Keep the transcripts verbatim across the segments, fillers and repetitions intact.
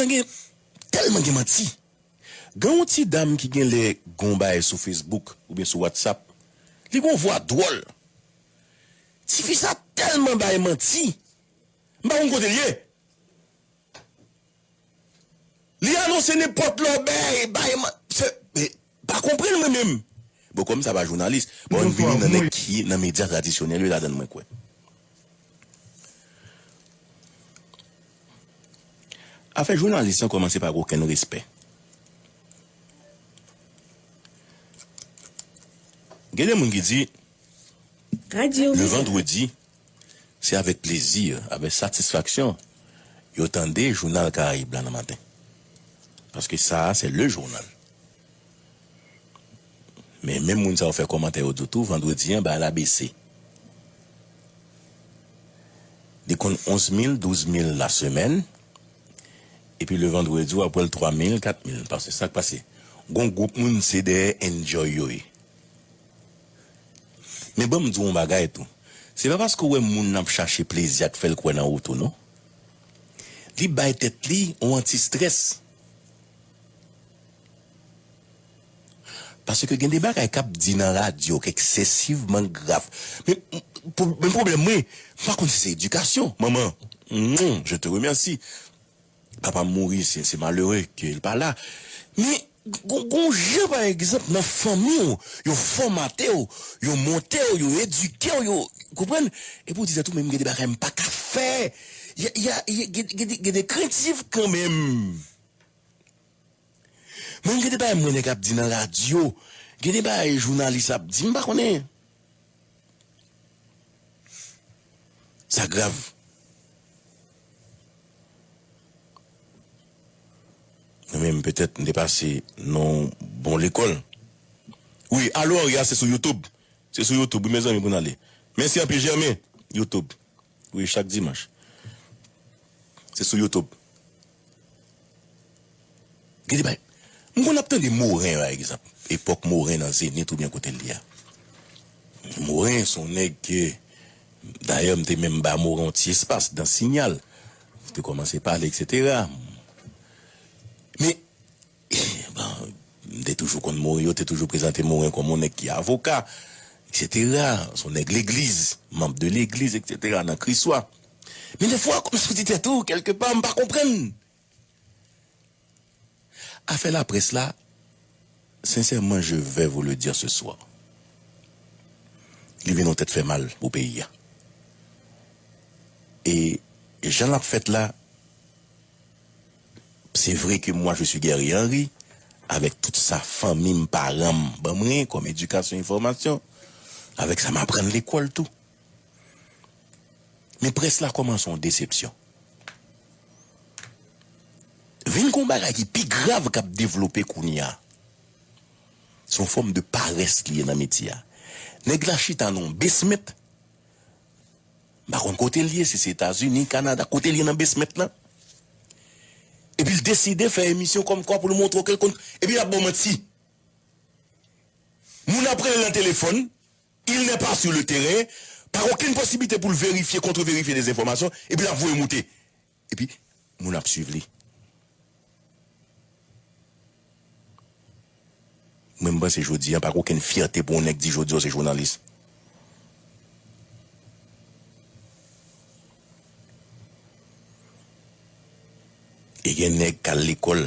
Gen, tèlman gen manti. Gen yon ti dam ki gen lè gon bagay sou Facebook oubyen sou WhatsApp. Li gon vwa dwòl. Tifi sa tèlman bay manti. M pa konn kote l ye. Li anonse nenpòt lòbèy, bay man-, se, e, pa konprann mwen menm. Bon, kòm sa pa jounalis, bon, ann vini nan nèg ki nan medya tradisyonèl yo ladan mwen kwè. Afè jounalis lan kòmanse pa gen okenn respè. Gen de moun ki di, le vendredi, se avèk plezi, avèk satisfaksyon, yo tande jounal Karayib la nan maten. Paske sa a, se le jounal. Men menm moun sa yo fè kòmantè yo di tou, vandredi an, bagay la bese. Li konn onz mil, douz mil la semèn, epi le vandredi, w ap wè l twa mil, kat mil. Paske sa k pase? Gon gwoup moun, se dèyè enjoy yo ye. Men ban m di w yon bagay tou. Se pa paske w wè moun nan ap chache plezi a k fè l kwè nan ou tou, non. Li bay tèt li yon anti-strès. Paske gen de bagay k ap di nan radyo k eksesivman grav. Men, pou, men pwoblèm mwen, m pa konn si se edikasyon. Manman, mm, je te remercie. Papa m mouri, se, se malere ke l pa la. Men, gon, gon jan, pa egzanp, nan fanmi w, yo fòmate w, yo monte w, yo edike w, yo, konprann? Epi w di tèt ou, men m gen de bagay m pa ka fè. Y a, y a, y a, gen, gen, gen de krentif kanmenm. Mwen, gen de bagay m wè nèg ap di nan radyo, gen de bagay jounalis ap di, m pa konnen. Sa grav. Mwen menm, petèt, m te pase nan yon bon lekòl. Wi, alo Anri a, se sou YouTube. Se sou YouTube, wi, mezanmi, pou n ale. Mèsi anpil, Germain. YouTube. Wi, chak dimanch. Se sou YouTube. Gen de bagay. M konn ap tande Moren, pa egzanp. Epòk Moren nan Zenith oubyen kote l ye a. Moren se yon nèg ke, dayè, m te menm ba Moren yon ti espas dan Sinyal. M te kòmanse pale, etsetera. Men, bon, m te toujou konn Moren, yo te toujou prezante Moren kòm yon nèg ki avoka, etsetera. Se yon nèg legliz, manm de legliz, etsetera, nan Kriswa. Men defwa, kòmsi w di tèt ou, kèlkepa, m pa konprann. Afè laprès la, sincèrement, je vais vous le dire ce soir. Li vin yon tèt fè mal pou peyi a. E jan l ap fèt la, se vre ke mwa, je suis Guerrier Henry, avèk tout sa fanmi m, paran m ban mwen kòm edikasyon, enfòmasyon, avèk sa m aprann lekòl tou. Men près la kòmanse yon desepsyon. Vin gon bagay ki pi grav k ap devlope kounye a. Se yon fòm de parès li ye nan metye a. Nèg la chita nan yon basement. M pa konn kote l ye, si se Etazini, Kanada, kote l ye nan basement lan. Epi l deside fè emisyon kòmkwa pou l montre w kèlkonk, epi l ap ba w manti. Moun ap rele l nan telefòn, il n'est pas sur le terrain, pa okenn posiblite pou l verifye, kontreverifye dezenfòmasyon, epi l ap voye moute. Epi, moun ap swiv li. Mwen, m panse jodi a, pa gen okenn fyète pou yon nèg di jodi a w se jounalis. E gen nèg k al lekòl,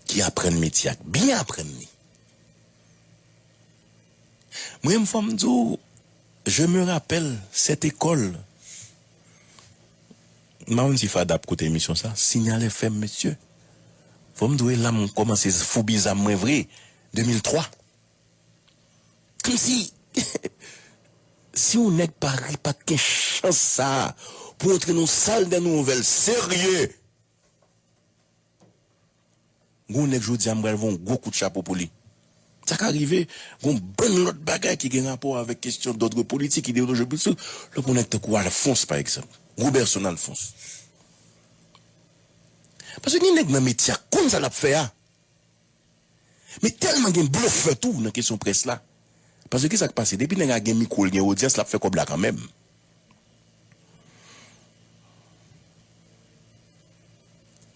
ki aprann metye a, k byen aprann li. Mwen menm, fò m di w, je me rappelle cette école. M pa konn si Fada ap koute emisyon sa, Signal F M, mesye. Fò m di w, e la m kòmanse foubi zam mwen vre, de mil twa. Kòmsi, si yon nèg pa ri, pa t gen chans sa a, pou antre nan yon sal de nouvèl serye, gon nèg jodi a m pral voye yon gwo kout chapo pou li. Sa ka rive, gon bann lòt bagay ki gen rapò avèk kesyon dòdre politik, ideyoloji politik, lè pou nèg tankou Alphonse, pa egzanp. Roberson Alphonse. Paske gen nèg nan metye a konn sa l ap fè a. Men tèlman gen blofè tou nan kesyon près la. Paske kisa k pase? Depi nèg la gen mikwo, l gen odyans, l ap fè kòb la kanmenm.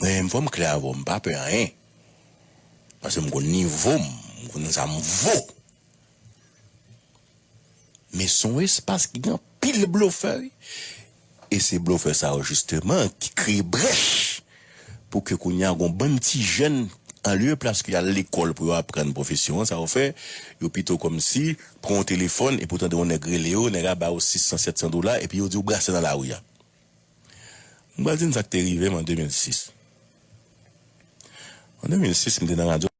Mwen menm, fò m klè avè w, m pa pè anyen. Paske m konn nivo m, m konn sa m vo. Men se yon espas ki gen anpil blofè, wi. E se blofè sa yo, jisteman, ki kreye brèch pou ke kounye a, gon bann ti jèn, anlye plas ke y al lekòl pou yo aprann pwofesyon an, sa yo fè, yo pito kòmsi pran yon telefòn, epi w tande yon nèg rele yo, nèg la ba yo sis san, sèt san dola, epi yo di w brase nan lari a. M pral di n sa k te rive m an de mil sis. An de mil sis, m te nan radyo